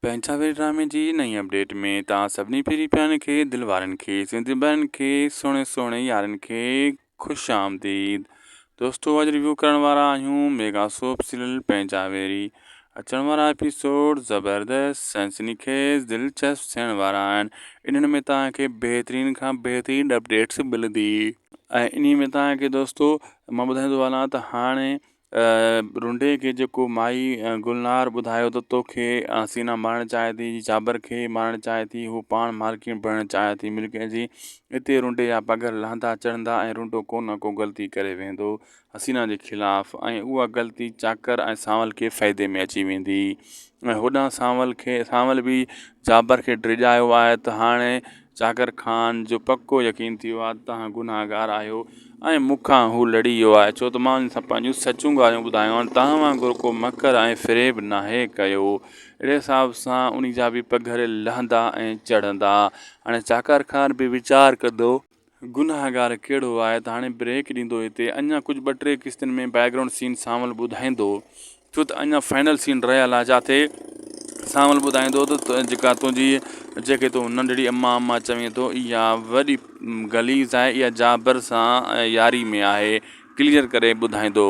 پنهنجا وير ڊرامي جي نئين اپڊيٽ ۾ توهان سڀني پھرين پيارن کي دل وارن کي سنڌي ڀائرن کي سهڻي سهڻي يارن کي خوش آمديد دوستو اڄ ريويو ڪرڻ وارا آهيون ميگا سوپ سيريل پنهنجا ويري اچڻ وارا ايپيسوڊ زبردست سنسني خيز دلچسپ ٿيڻ وارا آهن انهن ۾ توهان کي بهترين کان بهترين اپڊيٽس ملندي ۽ انهي ۾ توهان کي دوستو مان ٻڌائيندو هلان ته هاڻي رنڊي کي جيڪو مائي گلنار ٻڌايو ته توکي حسينا مارڻ چاهي ٿي جابر کي مارڻ چاهي ٿي هو پاڻ مالڪڻ بڻڻ چاهي ٿي ملڪ جي اتي رنڊي جا پگهر لهندا چڙهندا ۽ رنڊو ڪو نه ڪو غلطي ڪري ويندو حسينا جي خلاف ۽ اها غلطي چاڪر ۽ سانول کي فائدي ۾ اچي ويندي ۽ هوڏانهن سانول کي سانول به جابر کي ڊيڄايو آهي ته هاڻي چاڪر خان جو پڪو يقين ٿي ويو آهي ته توهان گنهگار آهيو ۽ مون کان هو لڙي ويو آهي ڇو ته مان ان سان پنهنجون سچون ڳالهيون ٻڌايون آهن توهان وانگر ڪو مڪر ۽ فريب ناهي ڪيو اهڙي حساب سان ان جا به پگهر لهندا ۽ چڙهندا هاڻي چاڪر خان به ويچار ڪندو گنهگار ڪهڙو آهي ته هاڻي بريڪ ڏيندو هتي اڃا ڪجهه ٻه ٽي قسطن ۾ بيڪ گرائونڊ سين سانول ٻڌائيندو ڇو ته اڃا فائنل سين رهيل آهي جاٿي سانول ٻڌائيندو ته جيڪا تنهنجي جيڪي تون ننڍڙي اما اما چوين ٿو اها وڏي غليظ آهي اها جابر سان ياري ۾ آهي ڪليئر ڪري ٻڌائيندو.